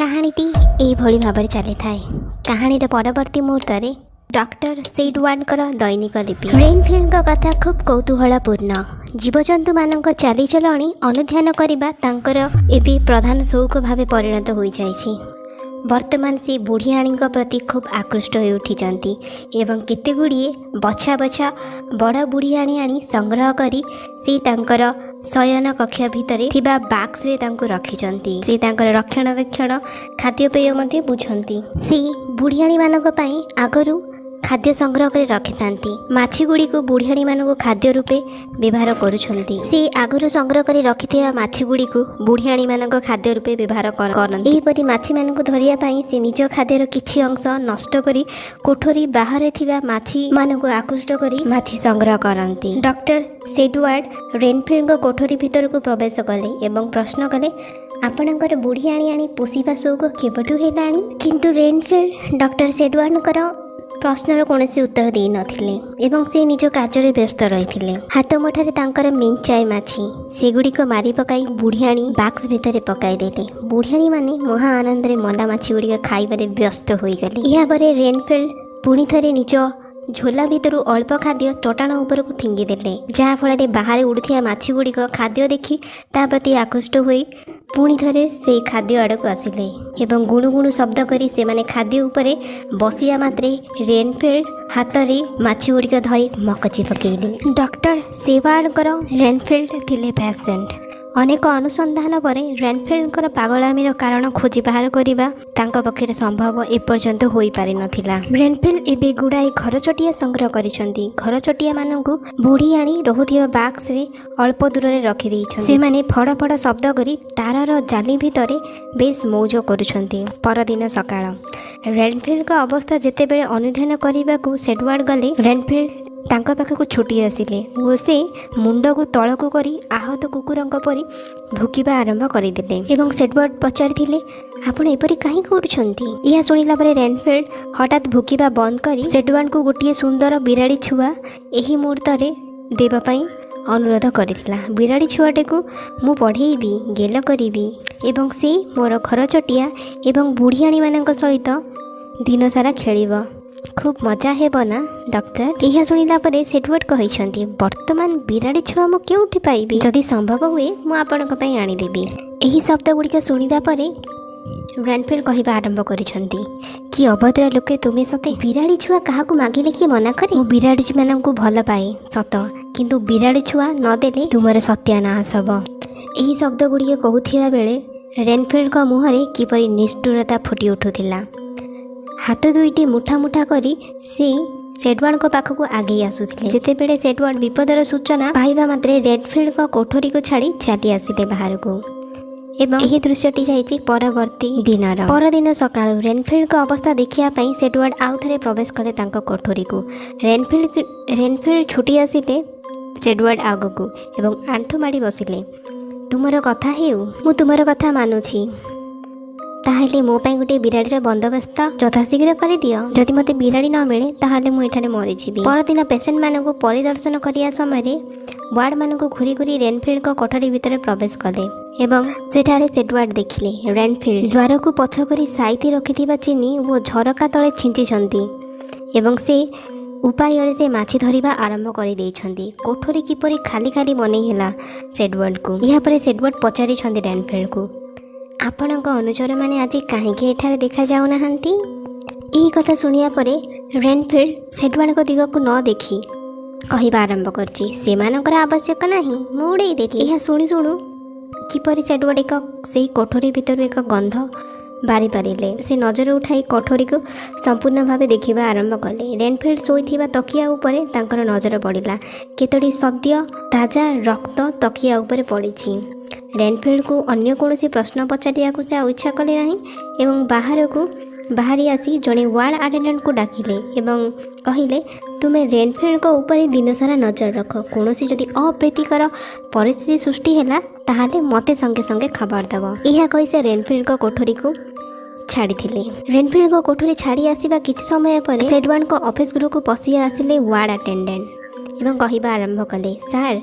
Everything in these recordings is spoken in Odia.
କାହାଣୀଟି ଏଇଭଳି ଭାବରେ ଚାଲିଥାଏ। କାହାଣୀର ପରବର୍ତ୍ତୀ ମୁହୂର୍ତ୍ତରେ ଡକ୍ଟର ସେଡୱାର୍ଡଙ୍କର ଦୈନିକ ଲିପି। ରେନଫିଲ୍ଡଙ୍କ କଥା ଖୁବ୍ କୌତୂହଳପୂର୍ଣ୍ଣ। ଜୀବଜନ୍ତୁମାନଙ୍କ ଚାଲିଚଳଣି ଅନୁଧ୍ୟାନ କରିବା ତାଙ୍କର ଏବେ ପ୍ରଧାନ ସଉକ ଭାବେ ପରିଣତ ହୋଇଯାଇଛି। ବର୍ତ୍ତମାନ ସେ ବୁଢ଼ିଆଣୀଙ୍କ ପ୍ରତି ଖୁବ୍ ଆକୃଷ୍ଟ ହୋଇ ଉଠିଛନ୍ତି ଏବଂ କେତେଗୁଡ଼ିଏ ବଛା ବଛା ବଡ଼ ବୁଢ଼ିଆଣୀ ଆଣି ସଂଗ୍ରହ କରି ସେ ତାଙ୍କର ଶୟନ କକ୍ଷ ଭିତରେ ଥିବା ବାକ୍ସରେ ତାଙ୍କୁ ରଖିଛନ୍ତି। ସେ ତାଙ୍କର ରକ୍ଷଣାବେକ୍ଷଣ, ଖାଦ୍ୟପେୟ ମଧ୍ୟ ବୁଝନ୍ତି। ସେ ବୁଢ଼ିଆଣୀମାନଙ୍କ ପାଇଁ ଆଗରୁ ଖାଦ୍ୟ ସଂଗ୍ରହ କରି ରଖିଥାନ୍ତି। ମାଛିଗୁଡ଼ିକୁ ବୁଢ଼ିଆଣୀମାନଙ୍କୁ ଖାଦ୍ୟ ରୂପେ ବ୍ୟବହାର କରୁଛନ୍ତି। ସେ ଆଗରୁ ସଂଗ୍ରହ କରି ରଖିଥିବା ମାଛିଗୁଡ଼ିକୁ ବୁଢ଼ିଆଣୀମାନଙ୍କ ଖାଦ୍ୟ ରୂପେ ବ୍ୟବହାର କରନ୍ତି। ଏହିପରି ମାଛିମାନଙ୍କୁ ଧରିବା ପାଇଁ ସେ ନିଜ ଖାଦ୍ୟର କିଛି ଅଂଶ ନଷ୍ଟ କରି କୋଠରୀ ବାହାରେ ଥିବା ମାଛିମାନଙ୍କୁ ଆକୃଷ୍ଟ କରି ମାଛି ସଂଗ୍ରହ କରନ୍ତି। ଡକ୍ଟର ସେଡୱାର୍ଡ ରେନଫିଲ୍ଡଙ୍କ କୋଠରୀ ଭିତରକୁ ପ୍ରବେଶ କଲେ ଏବଂ ପ୍ରଶ୍ନ କଲେ, "ଆପଣଙ୍କର ବୁଢ଼ିଆଣୀ ଆଣି ପୋଷିବା ସଉକ କେବେଠୁ ହେଲାଣି?" କିନ୍ତୁ ରେନଫିଲ୍ଡ ଡକ୍ଟର ସେଡୱାର୍ଡଙ୍କର ପ୍ରଶ୍ନର କୌଣସି ଉତ୍ତର ଦେଇନଥିଲେ ଏବଂ ସେ ନିଜ କାର୍ଯ୍ୟରେ ବ୍ୟସ୍ତ ରହିଥିଲେ। ହାତ ମୁଠାରେ ତାଙ୍କର ମେଞ୍ଚାଏ ମାଛି। ସେଗୁଡ଼ିକ ମାରି ପକାଇ ବୁଢ଼ିଆଣୀ ବାକ୍ସ ଭିତରେ ପକାଇଦେଲେ। ବୁଢ଼ିଆଣୀମାନେ ମହା ଆନନ୍ଦରେ ମଲା ମାଛି ଗୁଡ଼ିକ ଖାଇବାରେ ବ୍ୟସ୍ତ ହୋଇଗଲେ। ଏହାପରେ ରେନଫିଲ୍ଡ ପୁଣି ଥରେ ନିଜ ଝୋଲା ଭିତରୁ ଅଳ୍ପ ଖାଦ୍ୟ ଚଟାଣ ଉପରକୁ ଫିଙ୍ଗିଦେଲେ, ଯାହାଫଳରେ ବାହାରେ ଉଡ଼ୁଥିବା ମାଛିଗୁଡ଼ିକ ଖାଦ୍ୟ ଦେଖି ତା ପ୍ରତି ଆକୃଷ୍ଟ ହୋଇ ପୁଣି ଥରେ ସେଇ ଖାଦ୍ୟ ଆଡ଼କୁ ଆସିଲେ ଏବଂ ଗୁଣୁ ଗୁଣୁ ଶବ୍ଦ କରି ସେମାନେ ଖାଦ୍ୟ ଉପରେ ବସିବା ମାତ୍ରେ ରେନଫିଲ୍ଡ ହାତରେ ମାଛିଗୁଡ଼ିକ ଧରି ମକଚି ପକେଇଲେ। ଡକ୍ଟର ସେୱାର୍ଡଙ୍କର ରେନଫିଲ୍ଡ ଥିଲେ ପେସେଣ୍ଟ। ଅନେକ ଅନୁସନ୍ଧାନ ପରେ ରେନଫିଲ୍ଡଙ୍କର ପାଗଳାମିର କାରଣ ଖୋଜି ବାହାର କରିବା ତାଙ୍କ ପକ୍ଷରେ ସମ୍ଭବ ଏପର୍ଯ୍ୟନ୍ତ ହୋଇପାରିନଥିଲା। ରେନଫିଲ୍ଡ ଏବେ ଗୁଡ଼ାଏ ଘରଚଟିଆ ସଂଗ୍ରହ କରିଛନ୍ତି। ଘରଚଟିଆମାନଙ୍କୁ ବୁଢ଼ିଆଣୀ ରହୁଥିବା ବାକ୍ସରେ ଅଳ୍ପ ଦୂରରେ ରଖିଦେଇଛନ୍ତି। ସେମାନେ ଫଡ଼ ଫଡ଼ ଶବ୍ଦ କରି ତାରର ଜାଲି ଭିତରେ ବେଶ୍ ମଉଜ କରୁଛନ୍ତି। ପରଦିନ ସକାଳ। ରେନଫିଲ୍ଡଙ୍କ ଅବସ୍ଥା ଯେତେବେଳେ ଅନୁଧ୍ୟାନ କରିବାକୁ ସେଡୱାର୍ଡ ଗଲେ, ରେନଫିଲ୍ଡ ତାଙ୍କ ପାଖକୁ ଛୁଟି ଆସିଲେ ଓ ସେ ମୁଣ୍ଡକୁ ତଳକୁ କରି ଆହତ କୁକୁରଙ୍କ ପରି ଭୁକିବା ଆରମ୍ଭ କରିଦେଲେ ଏବଂ ସେଡୱାର୍ଡ ପଚାରିଥିଲେ, "ଆପଣ ଏପରି କାହିଁକି କରୁଛନ୍ତି?" ଏହା ଶୁଣିଲା ପରେ ରେନଫିଲ୍ଡ ହଠାତ୍ ଭୁକିବା ବନ୍ଦ କରି ସେଡୱାର୍ଡଙ୍କୁ ଗୋଟିଏ ସୁନ୍ଦର ବିରାଡ଼ି ଛୁଆ ଏହି ମୁହୂର୍ତ୍ତରେ ଦେବା ପାଇଁ ଅନୁରୋଧ କରିଥିଲା। "ବିରାଡ଼ି ଛୁଆଟିକୁ ମୁଁ ବଢ଼େଇବି, ଗେଲ କରିବି ଏବଂ ସେ ମୋର ଘରଚଟିଆ ଏବଂ ବୁଢ଼ିଆଣୀମାନଙ୍କ ସହିତ ଦିନସାରା ଖେଳିବ। ଖୁବ୍ ମଜା ହେବ ନା, ଡକ୍ଟର?" ଏହା ଶୁଣିଲା ପରେ ସେଡୱାର୍ଡ କହିଛନ୍ତି, "ବର୍ତ୍ତମାନ ବିରାଡ଼ି ଛୁଆ ମୁଁ କେଉଁଠି ପାଇବି? ଯଦି ସମ୍ଭବ ହୁଏ, ମୁଁ ଆପଣଙ୍କ ପାଇଁ ଆଣିଦେବି।" ଏହି ଶବ୍ଦ ଗୁଡ଼ିକ ଶୁଣିବା ପରେ ରେନଫିଲ୍ଡ କହିବା ଆରମ୍ଭ କରିଛନ୍ତି, "କି ଅଭଦ୍ର ଲୋକେ ତୁମେ ସତେ! ବିରାଡ଼ି ଛୁଆ କାହାକୁ ମାଗିଲେ କିଏ ମନା କରେ? ମୁଁ ବିରାଡ଼ିମାନଙ୍କୁ ଭଲ ପାଏ ସତ, କିନ୍ତୁ ବିରାଡ଼ି ଛୁଆ ନଦେଲେ ତୁମର ସତ୍ୟାନାଶ ହେବ।" ଏହି ଶବ୍ଦ ଗୁଡ଼ିକ କହୁଥିବା ବେଳେ ରେନଫିଲ୍ଡଙ୍କ ମୁହଁରେ କିପରି ନିଷ୍ଠୁରତା ଫୁଟି ଉଠୁଥିଲା। ହାତ ଦୁଇଟି ମୁଠା ମୁଠା କରି ସେ ସେଡୱାର୍ଡଙ୍କ ପାଖକୁ ଆଗେଇ ଆସୁଥିଲେ, ଯେତେବେଳେ ସେଡୱାର୍ଡ ବିପଦର ସୂଚନା ପାଇବା ମାତ୍ରେ ରେନଫିଲ୍ଡଙ୍କ କୋଠରୀକୁ ଛାଡ଼ି ଚାଲି ଆସିଲେ ବାହାରକୁ ଏବଂ ଏହି ଦୃଶ୍ୟଟି ଯାଇଛି ପରବର୍ତ୍ତୀ ଦିନର। ପରଦିନ ସକାଳୁ ରେନଫିଲ୍ଡଙ୍କ ଅବସ୍ଥା ଦେଖିବା ପାଇଁ ସେଡୱାର୍ଡ ଆଉ ଥରେ ପ୍ରବେଶ କଲେ ତାଙ୍କ କୋଠରୀକୁ। ରେନଫିଲ୍ଡ ଛୁଟି ଆସିଲେ ସେଡୱାର୍ଡ ଆଗକୁ ଏବଂ ଆଣ୍ଠୁ ମାଡ଼ି ବସିଲେ। "ତୁମର କଥା ହେଉ, ମୁଁ ତୁମର କଥା ମାନୁଛି। ତାହେଲେ ମୋ ପାଇଁ ଗୋଟିଏ ବିରାଡ଼ିର ବନ୍ଦୋବସ୍ତ ଯଥାଶୀଘ୍ର କରିଦିଅ। ଯଦି ମୋତେ ବିରାଡ଼ି ନ ମିଳେ, ତାହେଲେ ମୁଁ ଏଠାରେ ମରିଯିବି।" ପରଦିନ ପେସେଣ୍ଟମାନଙ୍କୁ ପରିଦର୍ଶନ କରିବା ସମୟରେ ୱାର୍ଡ଼ମାନଙ୍କୁ ଘୂରି ଘୂରି ରେନଫିଲ୍ଡଙ୍କ କୋଠରୀ ଭିତରେ ପ୍ରବେଶ କଲେ ଏବଂ ସେଠାରେ ସେଡୱାର୍ଡ ଦେଖିଲେ, ରେନଫିଲ୍ଡ ଦ୍ୱାରକୁ ପଛ କରି ସାଇତି ରଖିଥିବା ଚିନି ଓ ଝରକା ତଳେ ଛିଞ୍ଚିଛନ୍ତି ଏବଂ ସେ ଉପାୟରେ ସେ ମାଛି ଧରିବା ଆରମ୍ଭ କରିଦେଇଛନ୍ତି। କୋଠରୀ କିପରି ଖାଲି ଖାଲି ମନେ ହେଲା ସେଡୱାର୍ଡଙ୍କୁ। ଏହାପରେ ସେଡୱାର୍ଡ ପଚାରିଛନ୍ତି ରେନଫିଲ୍ଡଙ୍କୁ, "ଆପଣଙ୍କ ଅନୁଚରମାନେ ଆଜି କାହିଁକି ଏଠାରେ ଦେଖାଯାଉନାହାନ୍ତି?" ଏହି କଥା ଶୁଣିବା ପରେ ରେନଫିଲ୍ଡ ସେଡୱାର୍ଡଙ୍କ ଦିଗକୁ ନ ଦେଖି କହିବା ଆରମ୍ଭ କରିଛି, "ସେମାନଙ୍କର ଆବଶ୍ୟକ ନାହିଁ, ମୁଁ ଉଡ଼େଇ ଦେଲି।" ଏହା ଶୁଣୁ ଶୁଣୁ କିପରି ସେଡୱାର୍ଡ ଏକ ସେହି କୋଠରୀ ଭିତରୁ ଏକ ଗନ୍ଧ ବାରିପାରିଲେ। ସେ ନଜର ଉଠାଇ କୋଠରୀକୁ ସମ୍ପୂର୍ଣ୍ଣ ଭାବେ ଦେଖିବା ଆରମ୍ଭ କଲେ। ରେନଫିଲ୍ଡ ଶୋଇଥିବା ତକିଆ ଉପରେ ତାଙ୍କର ନଜର ପଡ଼ିଲା। କେତୋଟି ସଦ୍ୟ ତାଜା ରକ୍ତ ତକିଆ ଉପରେ ପଡ଼ିଛି। ରେନଫିଲ୍ଡକୁ ଅନ୍ୟ କୌଣସି ପ୍ରଶ୍ନ ପଚାରିବାକୁ ସେ ଆଉ ଇଚ୍ଛା କଲେ ନାହିଁ ଏବଂ ବାହାରକୁ ବାହାରି ଆସି ଜଣେ ୱାର୍ଡ଼ ଆଟେଣ୍ଡାଣ୍ଟକୁ ଡାକିଲେ ଏବଂ କହିଲେ, "ତୁମେ ରେନଫିଲ୍ଡଙ୍କ ଉପରେ ଦିନସାରା ନଜର ରଖ। କୌଣସି ଯଦି ଅପ୍ରୀତିକର ପରିସ୍ଥିତି ସୃଷ୍ଟି ହେଲା, ତାହେଲେ ମୋତେ ସଙ୍ଗେ ସଙ୍ଗେ ଖବର ଦେବ।" ଏହା କହି ସେ ରେନଫିଲ୍ଡଙ୍କ କୋଠରୀକୁ ଛାଡ଼ିଥିଲେ। ରେନଫିଲ୍ଡଙ୍କ କୋଠରୀ ଛାଡ଼ି ଆସିବା କିଛି ସମୟ ପରେ ସେଡୱାର୍ଡଙ୍କ ଅଫିସ ଗୃହକୁ ପଶି ଆସିଲେ ୱାର୍ଡ଼ ଆଟେଣ୍ଡାଣ୍ଟ ଏବଂ କହିବା ଆରମ୍ଭ କଲେ, "ସାର୍,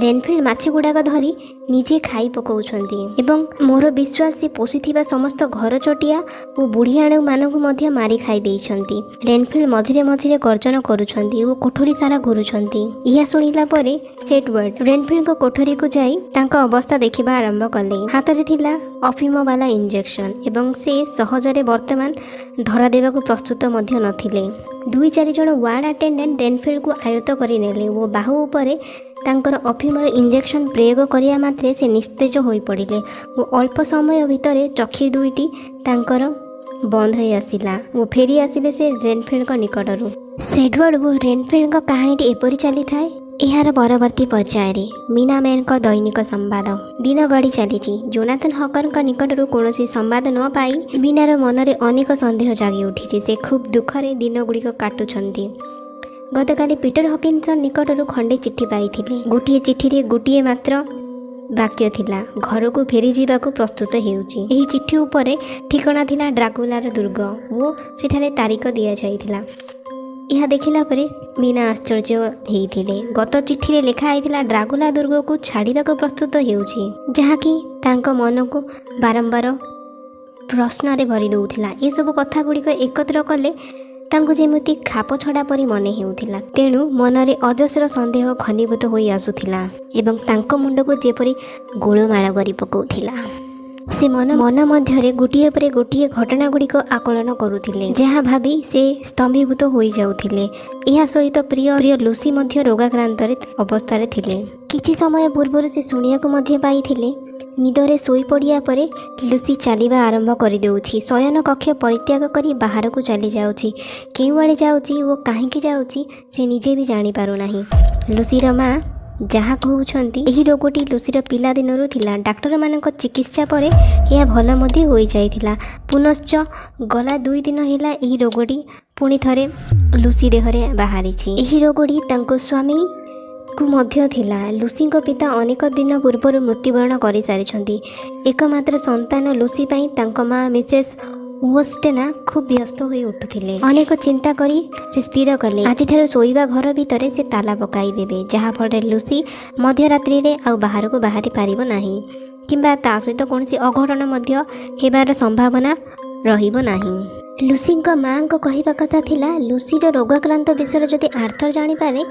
ରେନଫିଲ୍ଡ ମାଛି ଗୁଡ଼ାକ ଧରି ନିଜେ ଖାଇ ପକାଉଛନ୍ତି ଏବଂ ମୋର ବିଶ୍ୱାସ, ସେ ପୋଷିଥିବା ସମସ୍ତ ଘରଚଟିଆ ଓ ବୁଢ଼ିଆଣୀମାନଙ୍କୁ ମଧ୍ୟ ମାରି ଖାଇ ଦେଇଛନ୍ତି। ରେନଫିଲ୍ଡ ମଝିରେ ମଝିରେ ଗର୍ଜନ କରୁଛନ୍ତି ଓ କୋଠରୀ ସାରା ଘୁରୁଛନ୍ତି। ଏହା ଶୁଣିଲା ପରେ ସେଡୱାର୍ଡ ରେନଫିଲ୍ଡଙ୍କ କୋଠରୀକୁ ଯାଇ ତାଙ୍କ ଅବସ୍ଥା ଦେଖିବା ଆରମ୍ଭ କଲେ। ହାତରେ ଥିଲା ଅଫିମବାଲା ଇଞ୍ଜେକ୍ସନ୍ ଏବଂ ସେ ସହଜରେ ବର୍ତ୍ତମାନ ଧରା ଦେବାକୁ ପ୍ରସ୍ତୁତ ମଧ୍ୟ ନଥିଲେ। ଦୁଇ ଚାରି ଜଣ ୱାର୍ଡ ଆଟେଣ୍ଡାଣ୍ଟ ରେନଫିଲ୍ଡକୁ ଆୟତ୍ତ କରିନେଲେ ଓ ବାହୁ ଉପରେ ତାଙ୍କର ଅଫିମର ଇଞ୍ଜେକ୍ସନ୍ ପ୍ରୟୋଗ କରିବା ମାତ୍ରେ ସେ ନିସ୍ତେଜ ହୋଇପଡ଼ିଲେ ଓ ଅଳ୍ପ ସମୟ ଭିତରେ ଚକ୍ଷୁ ଦୁଇଟି ତାଙ୍କର ବନ୍ଦ ହୋଇ ଆସିଲା ଓ ଫେରି ଆସିଲେ ସେ ରେନଫିଲ୍ଡଙ୍କ ନିକଟରୁ। ସେଡୱାର୍ଡ ଓ ରେନଫିଲ୍ଡଙ୍କ କାହାଣୀଟି ଏପରି ଚାଲିଥାଏ। ଏହାର ପରବର୍ତ୍ତୀ ପର୍ଯ୍ୟାୟରେ ମିନା ମେୟରଙ୍କ ଦୈନିକ ସମ୍ବାଦ। ଦିନ ଗଡ଼ି ଚାଲିଛି। ଜୋନାଥନ ହକରଙ୍କ ନିକଟରୁ କୌଣସି ସମ୍ବାଦ ନ ପାଇ ମିନାର ମନରେ ଅନେକ ସନ୍ଦେହ ଜାଗି ଉଠିଛି। ସେ ଖୁବ୍ ଦୁଃଖରେ ଦିନଗୁଡ଼ିକ କାଟୁଛନ୍ତି। ଗତକାଲି ପିଟର ହକିନସନ୍ ନିକଟରୁ ଖଣ୍ଡେ ଚିଠି ପାଇଥିଲେ। ଗୋଟିଏ ଚିଠିରେ ଗୋଟିଏ ମାତ୍ର ବାକ୍ୟ ଥିଲା, "ଘରକୁ ଫେରିଯିବାକୁ ପ୍ରସ୍ତୁତ ହେଉଛି।" ଏହି ଚିଠି ଉପରେ ଠିକଣା ଥିଲା ଡ୍ରାକୁଲାର ଦୁର୍ଗ ଓ ସେଠାରେ ତାରିଖ ଦିଆଯାଇଥିଲା। ଏହା ଦେଖିଲା ପରେ ମିନା ଆଶ୍ଚର୍ଯ୍ୟ ହେଇଥିଲେ। ଗତ ଚିଠିରେ ଲେଖା ହେଇଥିଲା, ଡ୍ରାକୁଲା ଦୁର୍ଗକୁ ଛାଡ଼ିବାକୁ ପ୍ରସ୍ତୁତ ହେଉଛି, ଯାହାକି ତାଙ୍କ ମନକୁ ବାରମ୍ବାର ପ୍ରଶ୍ନରେ ଭରି ଦେଉଥିଲା। ଏସବୁ କଥା ଗୁଡ଼ିକ ଏକତ୍ର କଲେ ତାଙ୍କୁ ଯେମିତି ଖାପ ଛଡ଼ା ପରି ମନେ ହେଉଥିଲା। ତେଣୁ ମନରେ ଅଜସ୍ର ସନ୍ଦେହ ଘନୀଭୂତ ହୋଇ ଆସୁଥିଲା ଏବଂ ତାଙ୍କ ମୁଣ୍ଡକୁ ଯେପରି ଗୋଳମାଳ କରି ପକାଉଥିଲା। ସେ ମନ ମନ ମଧ୍ୟରେ ଗୋଟିଏ ପରେ ଗୋଟିଏ ଘଟଣା ଗୁଡ଼ିକ ଆକଳନ କରୁଥିଲେ, ଯାହା ଭାବି ସେ ସ୍ତମ୍ଭୀଭୂତ ହୋଇଯାଉଥିଲେ। ଏହା ସହିତ ପ୍ରିୟ ପ୍ରିୟ ଲୁସି ମଧ୍ୟ ରୋଗାକ୍ରାନ୍ତରେ ଅବସ୍ଥାରେ ଥିଲେ। କିଛି ସମୟ ପୂର୍ବରୁ ସେ ଶୁଣିବାକୁ ମଧ୍ୟ ପାଇଥିଲେ, ନିଦରେ ଶୋଇପଡ଼ିବା ପରେ ଲୁସି ଚାଲିବା ଆରମ୍ଭ କରିଦେଉଛି। ଶୟନ କକ୍ଷ ପରିତ୍ୟାଗ କରି ବାହାରକୁ ଚାଲିଯାଉଛି। କେଉଁଆଡ଼େ ଯାଉଛି ଓ କାହିଁକି ଯାଉଛି, ସେ ନିଜେ ବି ଜାଣିପାରୁନାହିଁ। ଲୁସିର ମା ଯାହା କହୁଛନ୍ତି, ଏହି ରୋଗଟି ଲୁସିର ପିଲାଦିନରୁ ଥିଲା। ଡାକ୍ତରମାନଙ୍କ ଚିକିତ୍ସା ପରେ ଏହା ଭଲ ମଧ୍ୟ ହୋଇଯାଇଥିଲା। ପୁନଶ୍ଚ ଗଲା 2 ଦିନ ହେଲା ଏହି ରୋଗଟି ପୁଣି ଥରେ ଲୁସି ଦେହରେ ବାହାରିଛି। ଏହି ରୋଗଟି ତାଙ୍କ ସ୍ୱାମୀକୁ ମଧ୍ୟ ଥିଲା। ଲୁସିଙ୍କ ପିତା ଅନେକ ଦିନ ପୂର୍ବରୁ ମୃତ୍ୟୁବରଣ କରିସାରିଛନ୍ତି। ଏକମାତ୍ର ସନ୍ତାନ ଲୁସି ପାଇଁ ତାଙ୍କ ମା ମିସେସ୍ ୱଷ୍ଟେନା ଖୁବ୍ ବ୍ୟସ୍ତ ହୋଇ ଉଠୁଥିଲେ। ଅନେକ ଚିନ୍ତା କରି ସେ ସ୍ଥିର କଲେ, ଆଜିଠାରୁ ଶୋଇବା ଘର ଭିତରେ ସେ ତାଲା ପକାଇ ଦେବେ, ଯାହାଫଳରେ ଲୁସି ମଧ୍ୟରାତ୍ରିରେ ଆଉ ବାହାରକୁ ବାହାରି ପାରିବ ନାହିଁ କିମ୍ବା ତା ସହିତ କୌଣସି ଅଘଟଣ ମଧ୍ୟ ହେବାର ସମ୍ଭାବନା ରହିବ ନାହିଁ। ଲୁସିଙ୍କ ମାଆଙ୍କ କହିବା କଥା ଥିଲା, ଲୁସିର ରୋଗାକ୍ରାନ୍ତ ବିଷୟରେ ଯଦି ଆର୍ଥର ଜାଣିପାରେ,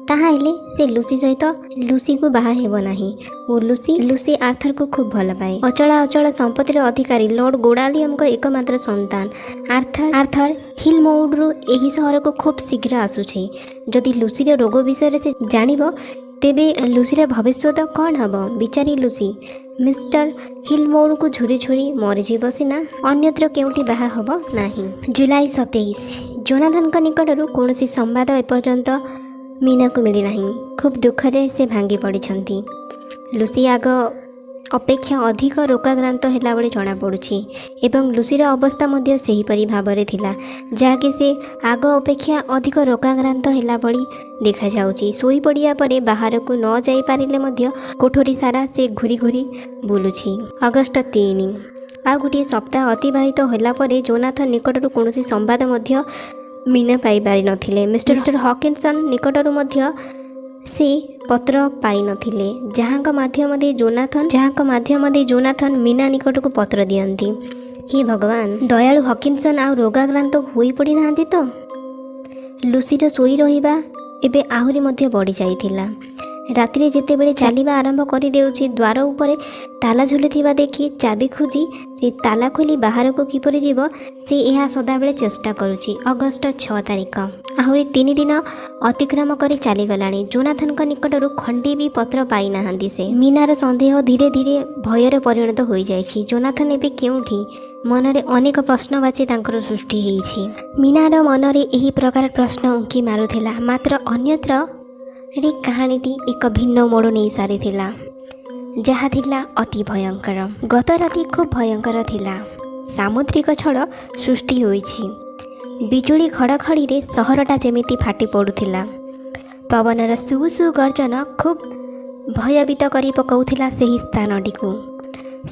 ତାହାହେଲେ ସେ ଲୁସି ସହିତ ଲୁସିକୁ ବାହା ହେବ ନାହିଁ ଓ ଲୁସି ଲୁସି ଆର୍ଥରକୁ ଖୁବ୍ ଭଲ ପାଏ। ଅଚଳା ଅଚଳ ସମ୍ପତ୍ତିର ଅଧିକାରୀ ଲର୍ଡ ଗୋଡାଲିୟମଙ୍କ ଏକମାତ୍ର ସନ୍ତାନ ଆର୍ଥର ଆର୍ଥର ହିଲମଉଡରୁ ଏହି ସହରକୁ ଖୁବ୍ ଶୀଘ୍ର ଆସୁଛି। ଯଦି ଲୁସିର ରୋଗ ବିଷୟରେ ସେ ଜାଣିବ, ତେବେ ଲୁସିର ଭବିଷ୍ୟତ କ'ଣ ହେବ? ବିଚାରୀ ଲୁସି ମିଷ୍ଟର ହିଲମଉଡଙ୍କୁ ଝୁରି ଝୁରି ମରିଯିବ ସିନା, ଅନ୍ୟତ୍ର କେଉଁଠି ବାହା ହେବ ନାହିଁ। ଜୁଲାଇ 27। ଜୋନାଥନଙ୍କ ନିକଟରୁ କୌଣସି ସମ୍ବାଦ ଏପର୍ଯ୍ୟନ୍ତ ମିନାକୁ ମିଳିନାହିଁ। ଖୁବ୍ ଦୁଃଖରେ ସେ ଭାଙ୍ଗି ପଡ଼ିଛନ୍ତି। ଲୁସି ଆଗ ଅପେକ୍ଷା ଅଧିକ ରୋଗାକ୍ରାନ୍ତ ହେଲା ଭଳି ଜଣାପଡ଼ୁଛି ଏବଂ ଲୁସିର ଅବସ୍ଥା ମଧ୍ୟ ସେହିପରି ଭାବରେ ଥିଲା, ଯାହାକି ସେ ଆଗ ଅପେକ୍ଷା ଅଧିକ ରୋଗାକ୍ରାନ୍ତ ହେଲା ଭଳି ଦେଖାଯାଉଛି। ଶୋଇପଡ଼ିବା ପରେ ବାହାରକୁ ନ ଯାଇପାରିଲେ ମଧ୍ୟ କୋଠରୀ ସାରା ସେ ଘୁରି ଘୁରି ବୁଲୁଛି। ଅଗଷ୍ଟ 3। ଆଉ ଗୋଟିଏ ସପ୍ତାହ ଅତିବାହିତ ହେଲା ପରେ ଜୋନାଥନ ନିକଟରୁ କୌଣସି ସମ୍ବାଦ ମଧ୍ୟ ମିନା ପାଇପାରିନଥିଲେ। ମିଷ୍ଟର ମିଷ୍ଟର ହକିନସନ୍ ନିକଟରୁ ମଧ୍ୟ ସେ ପତ୍ର ପାଇନଥିଲେ, ଯାହାଙ୍କ ମାଧ୍ୟମ ଦେଇ ଜୋନାଥନ ମିନା ନିକଟକୁ ପତ୍ର ଦିଅନ୍ତି। ହେ ଭଗବାନ! ଦୟାଳୁ ହକିନସନ୍ ଆଉ ରୋଗାକ୍ରାନ୍ତ ହୋଇପଡ଼ିନାହାନ୍ତି ତ? ଲୁସିର ଶୋଇ ରହିବା ଏବେ ଆହୁରି ମଧ୍ୟ ବଢ଼ିଯାଇଥିଲା। ରାତିରେ ଯେତେବେଳେ ଚାଲିବା ଆରମ୍ଭ କରିଦେଉଛି, ଦ୍ୱାର ଉପରେ ତାଲା ଝୁଲୁଥିବା ଦେଖି ଚାବି ଖୋଜି ସେ ତାଲା ଖୋଲି ବାହାରକୁ କିପରି ଯିବ, ସେ ଏହା ସଦାବେଳେ ଚେଷ୍ଟା କରୁଛି। ଅଗଷ୍ଟ 6 ତାରିଖ। ଆହୁରି 3 ଦିନ ଅତିକ୍ରମ କରି ଚାଲିଗଲାଣି। ଜୋନାଥନଙ୍କ ନିକଟରୁ ଖଣ୍ଡିଏ ବି ପତ୍ର ପାଇନାହାନ୍ତି ସେ। ମିନାର ସନ୍ଦେହ ଧୀରେ ଧୀରେ ଭୟରେ ପରିଣତ ହୋଇଯାଇଛି। ଜୋନାଥନ ଏବେ କେଉଁଠି? ମନରେ ଅନେକ ପ୍ରଶ୍ନବାଚୀ ତାଙ୍କର ସୃଷ୍ଟି ହେଇଛି। ମିନାର ମନରେ ଏହି ପ୍ରକାର ପ୍ରଶ୍ନ ଉଙ୍କି ମାରୁଥିଲା, ମାତ୍ର ଅନ୍ୟତ୍ର ରେ କାହାଣୀଟି ଏକ ଭିନ୍ନ ମୋଡ଼ ନେଇ ସାରିଥିଲା, ଯାହା ଥିଲା ଅତି ଭୟଙ୍କର। ଗତ ରାତି ଖୁବ୍ ଭୟଙ୍କର ଥିଲା। ସାମୁଦ୍ରିକ ଝଡ଼ ସୃଷ୍ଟି ହୋଇଛି। ବିଜୁଳି ଘଡ଼ଘଡ଼ିରେ ସହରଟା ଯେମିତି ଫାଟି ପଡ଼ୁଥିଲା। ପବନର ସୁ ସୁ ଗର୍ଜନ ଖୁବ୍ ଭୟଭୀତ କରି ପକାଉଥିଲା ସେହି ସ୍ଥାନଟିକୁ।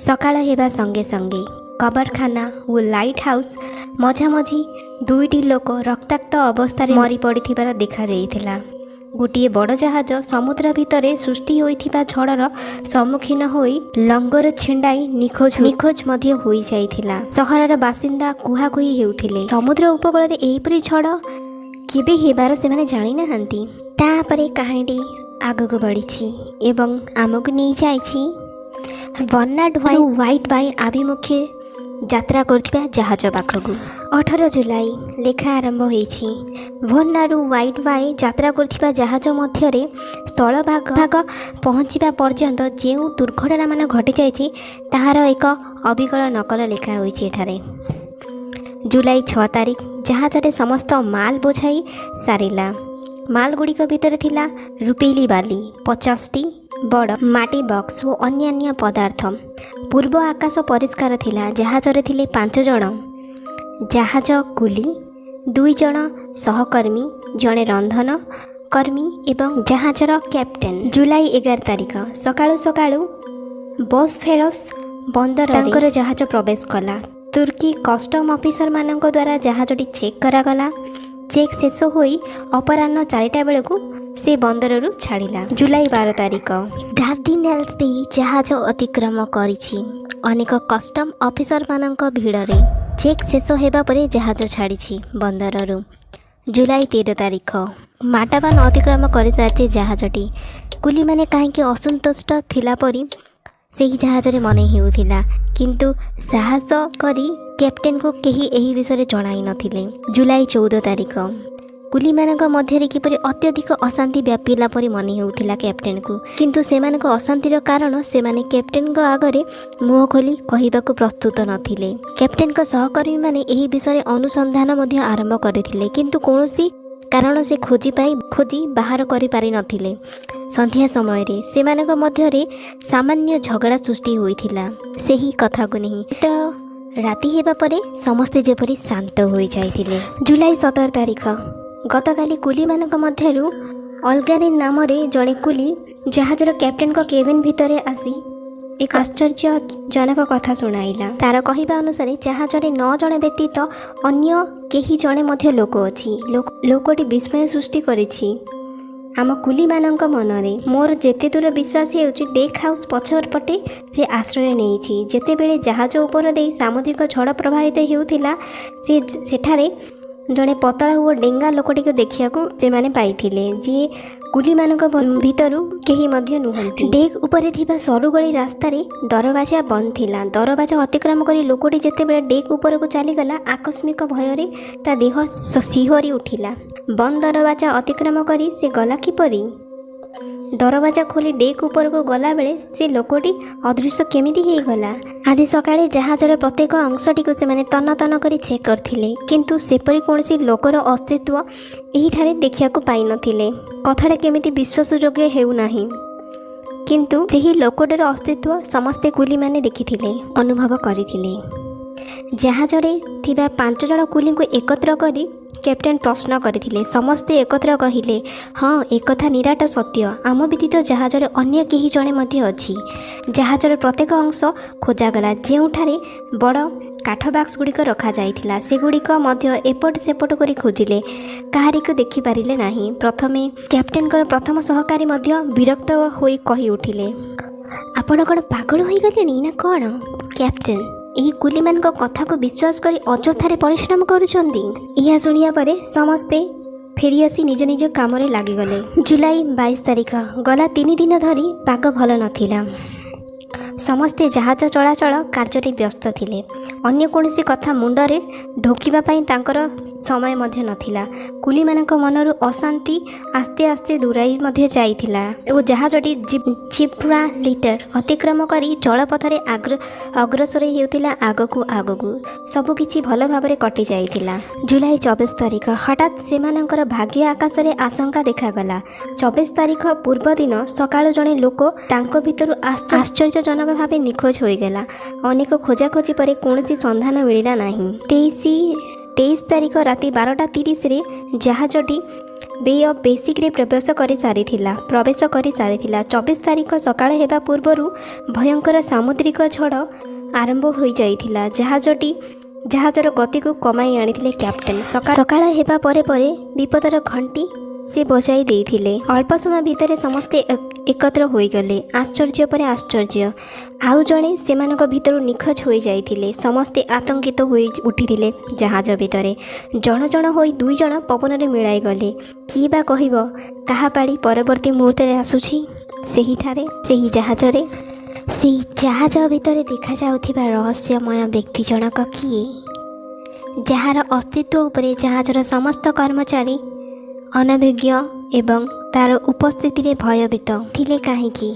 ସକାଳ ହେବା ସଙ୍ଗେ ସଙ୍ଗେ କବରଖାନା ଓ ଲାଇଟ୍ ହାଉସ୍ ମଝାମଝି ଦୁଇଟି ଲୋକ ରକ୍ତାକ୍ତ ଅବସ୍ଥାରେ ମରି ପଡ଼ିଥିବାର ଦେଖାଯାଇଥିଲା। ଗୋଟିଏ ବଡ଼ ଜାହାଜ ସମୁଦ୍ର ଭିତରେ ସୃଷ୍ଟି ହୋଇଥିବା ଝଡ଼ର ସମ୍ମୁଖୀନ ହୋଇ ଲଙ୍ଗର ଛିଣ୍ଡାଇ ନିଖୋଜ ମଧ୍ୟ ହୋଇଯାଇଥିଲା। ସହରର ବାସିନ୍ଦା କୁହାକୁହି ହେଉଥିଲେ, ସମୁଦ୍ର ଉପକୂଳରେ ଏହିପରି ଝଡ଼ କେବେ ହେବାର ସେମାନେ ଜାଣିନାହାନ୍ତି। ତାପରେ କାହାଣୀଟି ଆଗକୁ ବଢ଼ିଛି ଏବଂ ଆମକୁ ନେଇଯାଇଛି ବର୍ନାଡ ହ୍ୱାଇଟ୍ ବାଇ ଆଭିମୁଖ୍ୟେ ଯାତ୍ରା କରୁଥିବା ଜାହାଜ ପାଖକୁ। 18 ଜୁଲାଇ ଲେଖା ଆରମ୍ଭ ହୋଇଛି। ଭର୍ନାରୁ ହ୍ୱାଇଟ୍ ବାଇ ଯାତ୍ରା କରୁଥିବା ଜାହାଜ ମଧ୍ୟରେ ସ୍ଥଳଭାଗ ଭାଗ ପହଞ୍ଚିବା ପର୍ଯ୍ୟନ୍ତ ଯେଉଁ ଦୁର୍ଘଟଣାମାନ ଘଟିଯାଇଛି, ତାହାର ଏକ ଅବିକଳ ନକଲ ଲେଖା ହୋଇଛି ଏଠାରେ। ଜୁଲାଇ 6 ତାରିଖ ଜାହାଜରେ ସମସ୍ତ ମାଲ ବୋଝାଇ ସାରିଲା। ମାଲଗୁଡ଼ିକ ଭିତରେ ଥିଲା ରୂପେଲି ବାଲି, 50ଟି ବଡ଼ ମାଟି ବକ୍ସ ଓ ଅନ୍ୟାନ୍ୟ ପଦାର୍ଥ। ପୂର୍ବ ଆକାଶ ପରିଷ୍କାର ଥିଲା। ଜାହାଜରେ ଥିଲେ ପାଞ୍ଚ ଜଣ ଜାହାଜ କୁଲି, ଦୁଇ ଜଣ ସହକର୍ମୀ, ଜଣେ ରନ୍ଧନ କର୍ମୀ ଏବଂ ଜାହାଜର କ୍ୟାପ୍ଟେନ୍। ଜୁଲାଇ 11 ତାରିଖ ସକାଳୁ ସକାଳୁ ବସଫେରସ୍ ବନ୍ଦରରେ ତାଙ୍କର ଜାହାଜ ପ୍ରବେଶ କଲା। ତୁର୍କୀ କଷ୍ଟମ ଅଫିସରମାନଙ୍କ ଦ୍ୱାରା ଜାହାଜଟି ଚେକ୍ କରାଗଲା। ଚେକ୍ ଶେଷ ହୋଇ ଅପରାହ୍ନ 4ଟା ବେଳକୁ ସେ ବନ୍ଦରରୁ ଛାଡ଼ିଲା। ଜୁଲାଇ 12 ତାରିଖ ଡାର୍ଡିନେଲ୍ସ ଦେଇ ଜାହାଜ ଅତିକ୍ରମ କରିଛି ଅନେକ କଷ୍ଟମ ଅଫିସରମାନଙ୍କ ଭିଡ଼ରେ। ଚେକ୍ ଶେଷ ହେବା ପରେ ଜାହାଜ ଛାଡ଼ିଛି ବନ୍ଦରରୁ। ଜୁଲାଇ 13 ତାରିଖ ମାଟାବାନ ଅତିକ୍ରମ କରିସାରିଛି ଜାହାଜଟି। କୁଲିମାନେ କାହିଁକି ଅସନ୍ତୁଷ୍ଟ ଥିଲା ପରି ସେହି ଜାହାଜରେ ମନେ ହେଉଥିଲା, କିନ୍ତୁ ସାହସ କରି କ୍ୟାପ୍ଟେନକୁ କେହି ଏହି ବିଷୟରେ ଜଣାଇ ନଥିଲେ। ଜୁଲାଇ 14 ତାରିଖ କୁଲିମାନଙ୍କ ମଧ୍ୟରେ କିପରି ଅତ୍ୟଧିକ ଅଶାନ୍ତି ବ୍ୟାପିଲା ପରି ମନେ ହେଉଥିଲା କ୍ୟାପ୍ଟେନକୁ, କିନ୍ତୁ ସେମାନଙ୍କ ଅଶାନ୍ତିର କାରଣ ସେମାନେ କ୍ୟାପ୍ଟେନଙ୍କ ଆଗରେ ମୁହଁ ଖୋଲି କହିବାକୁ ପ୍ରସ୍ତୁତ ନଥିଲେ। କ୍ୟାପ୍ଟେନଙ୍କ ସହକର୍ମୀମାନେ ଏହି ବିଷୟରେ ଅନୁସନ୍ଧାନ ମଧ୍ୟ ଆରମ୍ଭ କରିଥିଲେ, କିନ୍ତୁ କୌଣସି କାରଣ ସେ ଖୋଜି ବାହାର କରିପାରିନଥିଲେ। ସନ୍ଧ୍ୟା ସମୟରେ ସେମାନଙ୍କ ମଧ୍ୟରେ ସାମାନ୍ୟ ଝଗଡ଼ା ସୃଷ୍ଟି ହୋଇଥିଲା ସେହି କଥାକୁ ନେଇ। ତ ରାତି ହେବା ପରେ ସମସ୍ତେ ଯେପରି ଶାନ୍ତ ହୋଇଯାଇଥିଲେ। ଜୁଲାଇ 17 ତାରିଖ ଗତକାଲି କୁଲିମାନଙ୍କ ମଧ୍ୟରୁ ଅଲଗାରିନ୍ ନାମରେ ଜଣେ କୁଲି ଜାହାଜର କ୍ୟାପ୍ଟେନଙ୍କ କେବିନ୍ ଭିତରେ ଆସି ଏକ ଆଶ୍ଚର୍ଯ୍ୟଜନକ କଥା ଶୁଣାଇଲା। ତାର କହିବା ଅନୁସାରେ ଜାହାଜରେ ନଅ ଜଣ ବ୍ୟତୀତ ଅନ୍ୟ କେହି ଜଣେ ମଧ୍ୟ ଲୋକ ଅଛି। ଲୋକଟି ବିସ୍ମୟ ସୃଷ୍ଟି କରିଛି ଆମ କୁଲିମାନଙ୍କ ମନରେ। ମୋର ଯେତେ ଦୂର ବିଶ୍ୱାସ ହେଉଛି, ଡେକ୍ ହାଉସ୍ ପଛପଟେ ସେ ଆଶ୍ରୟ ନେଇଛି। ଯେତେବେଳେ ଜାହାଜ ଉପର ଦେଇ ସାମୁଦ୍ରିକ ଝଡ଼ ପ୍ରବାହିତ ହେଉଥିଲା, ସେ ସେଠାରେ ଜଣେ ପତଳା ଓ ଡେଙ୍ଗା ଲୋକଟିକୁ ଦେଖିବାକୁ ସେମାନେ ପାଇଥିଲେ, ଯିଏ କୁଲିମାନଙ୍କ ଭିତରୁ କେହି ମଧ୍ୟ ନୁହନ୍ତି। ଡେକ୍ ଉପରେ ଥିବା ସରୁ ଗଳି ରାସ୍ତାରେ ଦରବାଜା ବନ୍ଦ ଥିଲା। ଦରବାଜା ଅତିକ୍ରମ କରି ଲୋକଟି ଯେତେବେଳେ ଡେକ୍ ଉପରକୁ ଚାଲିଗଲା, ଆକସ୍ମିକ ଭୟରେ ତା ଦେହ ଶିହରି ଉଠିଲା। ବନ୍ଦ ଦରବାଜା ଅତିକ୍ରମ କରି ସେ ଗଲା କିପରି? ଦରବାଜା ଖୋଲି ଡେକ୍ ଉପରକୁ ଗଲାବେଳେ ସେ ଲୋକଟି ଅଦୃଶ୍ୟ କେମିତି ହେଇଗଲା? ଆଜି ସକାଳେ ଜାହାଜର ପ୍ରତ୍ୟେକ ଅଂଶଟିକୁ ସେମାନେ ତନ୍ନ ତନ୍ନ କରି ଚେକ୍ କରିଥିଲେ, କିନ୍ତୁ ସେପରି କୌଣସି ଲୋକର ଅସ୍ତିତ୍ୱ ଏହିଠାରେ ଦେଖିବାକୁ ପାଇନଥିଲେ। କଥାଟା କେମିତି ବିଶ୍ୱାସଯୋଗ୍ୟ ହେଉନାହିଁ, କିନ୍ତୁ ସେହି ଲୋକଟିର ଅସ୍ତିତ୍ୱ ସମସ୍ତେ କୁଲିମାନେ ଦେଖିଥିଲେ, ଅନୁଭବ କରିଥିଲେ। ଜାହାଜରେ ଥିବା ପାଞ୍ଚ ଜଣ କୁଲିଙ୍କୁ ଏକତ୍ର କରି କ୍ୟାପ୍ଟେନ୍ ପ୍ରଶ୍ନ କରିଥିଲେ। ସମସ୍ତେ ଏକତ୍ର କହିଲେ, ହଁ, ଏକଥା ନିରାଟ ସତ୍ୟ। ଆମ ବ୍ୟତୀତ ଜାହାଜରେ ଅନ୍ୟ କେହି ଜଣେ ମଧ୍ୟ ଅଛି। ଜାହାଜର ପ୍ରତ୍ୟେକ ଅଂଶ ଖୋଜାଗଲା। ଯେଉଁଠାରେ ବଡ଼ କାଠ ବାକ୍ସ ଗୁଡ଼ିକ ରଖାଯାଇଥିଲା, ସେଗୁଡ଼ିକ ମଧ୍ୟ ଏପଟ ସେପଟ କରି ଖୋଜିଲେ। କାହାରିକୁ ଦେଖିପାରିଲେ ନାହିଁ। ପ୍ରଥମେ କ୍ୟାପ୍ଟେନଙ୍କର ପ୍ରଥମ ସହକାରୀ ମଧ୍ୟ ବିରକ୍ତ ହୋଇ କହି ଉଠିଲେ, ଆପଣ କ'ଣ ପାଗଳ ହୋଇଗଲେଣି ନା କ'ଣ କ୍ୟାପ୍ଟେନ୍? ଏହି କୁଲିମାନଙ୍କ କଥାକୁ ବିଶ୍ୱାସ କରି ଅଯଥାରେ ପରିଶ୍ରମ କରୁଛନ୍ତି। ଏହା ଶୁଣିବା ପରେ ସମସ୍ତେ ଫେରିଆସି ନିଜ ନିଜ କାମରେ ଲାଗିଗଲେ। ଜୁଲାଇ 22 ତାରିଖ ଗଲା 3 ଦିନ ଧରି ପାଗ ଭଲ ନଥିଲା। ସମସ୍ତେ ଜାହାଜ ଚଳାଚଳ କାର୍ଯ୍ୟରେ ବ୍ୟସ୍ତ ଥିଲେ। ଅନ୍ୟ କୌଣସି କଥା ମୁଣ୍ଡରେ ଢୋକିବା ପାଇଁ ତାଙ୍କର ସମୟ ମଧ୍ୟ ନଥିଲା। କୁଲିମାନଙ୍କ ମନରୁ ଅଶାନ୍ତି ଆସ୍ତେ ଆସ୍ତେ ଦୂରାଇ ମଧ୍ୟ ଯାଇଥିଲା ଓ ଜାହାଜଟି ଜିବ୍ରାଲିଟର ଅତିକ୍ରମ କରି ଜଳପଥରେ ଅଗ୍ରସର ହେଉଥିଲା ଆଗକୁ ଆଗକୁ। ସବୁକିଛି ଭଲ ଭାବରେ କଟିଯାଇଥିଲା। ଜୁଲାଇ 24 ତାରିଖ ହଠାତ୍ ସେମାନଙ୍କର ଭାଗ୍ୟ ଆକାଶରେ ଆଶଙ୍କା ଦେଖାଗଲା। 24 ତାରିଖ ପୂର୍ବଦିନ ସକାଳୁ ଜଣେ ଲୋକ ତାଙ୍କ ଭିତରୁ ଆଶ୍ଚର୍ଯ୍ୟଜନକ ଭାବେ ନିଖୋଜ ହୋଇଗଲା। ଅନେକ ଖୋଜାଖୋଜି ପରେ କୌଣସି ସନ୍ଧାନ ମିଳିଲା ନାହିଁ। 23 ତାରିଖ ରାତି 12ଟା 30ରେ ଜାହାଜଟି ବେ ଅଫ୍ ବେସିକ୍ରେ ପ୍ରବେଶ କରିସାରିଥିଲା। 24 ତାରିଖ ସକାଳ ହେବା ପୂର୍ବରୁ ଭୟଙ୍କର ସାମୁଦ୍ରିକ ଝଡ଼ ଆରମ୍ଭ ହୋଇଯାଇଥିଲା। ଜାହାଜର ଗତିକୁ କମାଇ ଆଣିଥିଲେ କ୍ୟାପ୍ଟେନ୍। ସକାଳ ହେବା ପରେ ପରେ ବିପଦର ଘଣ୍ଟି ସେ ବଜାଇ ଦେଇଥିଲେ। ଅଳ୍ପ ସମୟ ଭିତରେ ସମସ୍ତେ ଏକତ୍ର ହୋଇଗଲେ। ଆଶ୍ଚର୍ଯ୍ୟ ପରେ ଆଶ୍ଚର୍ଯ୍ୟ, ଆଉ ଜଣେ ସେମାନଙ୍କ ଭିତରୁ ନିଖୋଜ ହୋଇଯାଇଥିଲେ। ସମସ୍ତେ ଆତଙ୍କିତ ହୋଇ ଉଠିଥିଲେ। ଜାହାଜ ଭିତରେ ଜଣ ଜଣ ହୋଇ ଦୁଇ ଜଣ ପବନରେ ମିଳାଇଗଲେ। କିଏ ବା କହିବ କାହା ପାଳି ପରବର୍ତ୍ତୀ ମୁହୂର୍ତ୍ତରେ ଆସୁଛି? ସେହିଠାରେ, ସେହି ଜାହାଜରେ, ସେଇ ଜାହାଜ ଭିତରେ ଦେଖାଯାଉଥିବା ରହସ୍ୟମୟ ବ୍ୟକ୍ତି ଜଣକ କିଏ, ଯାହାର ଅସ୍ତିତ୍ୱ ଉପରେ ଜାହାଜର ସମସ୍ତ କର୍ମଚାରୀ ଅନଭିଜ୍ଞ ଏବଂ ତାର ଉପସ୍ଥିତିରେ ଭୟଭୀତ ଥିଲେ? କାହିଁକି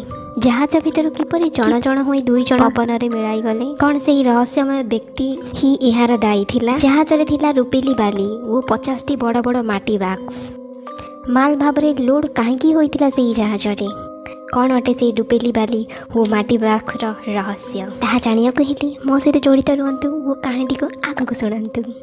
ଜାହାଜ ଭିତରୁ କିପରି ଜଣ ଜଣ ହୋଇ ଦୁଇ ଜଣ ପବନରେ ମିଳାଇଗଲେ? କ'ଣ ସେହି ରହସ୍ୟମୟ ବ୍ୟକ୍ତି ହିଁ ଏହାର ଦାୟୀ ଥିଲା? ଜାହାଜରେ ଥିଲା ରୂପେଲି ବାଲି ଓ 50ଟି ବଡ଼ ବଡ଼ ମାଟି ବାକ୍ସ। ମାଲ ଭାବରେ ଲୋଡ୍ କାହିଁକି ହୋଇଥିଲା ସେହି ଜାହାଜରେ? କ'ଣ ଅଟେ ସେଇ ରୂପେଲି ବାଲି ଓ ମାଟି ବାକ୍ସର ରହସ୍ୟ? ତାହା ଜାଣିବାକୁ ହେଲେ ମୋ ସହିତ ଜଡ଼ିତ ରୁହନ୍ତୁ ଓ କାହାଣୀଟିକୁ ଆଗକୁ ଶୁଣନ୍ତୁ।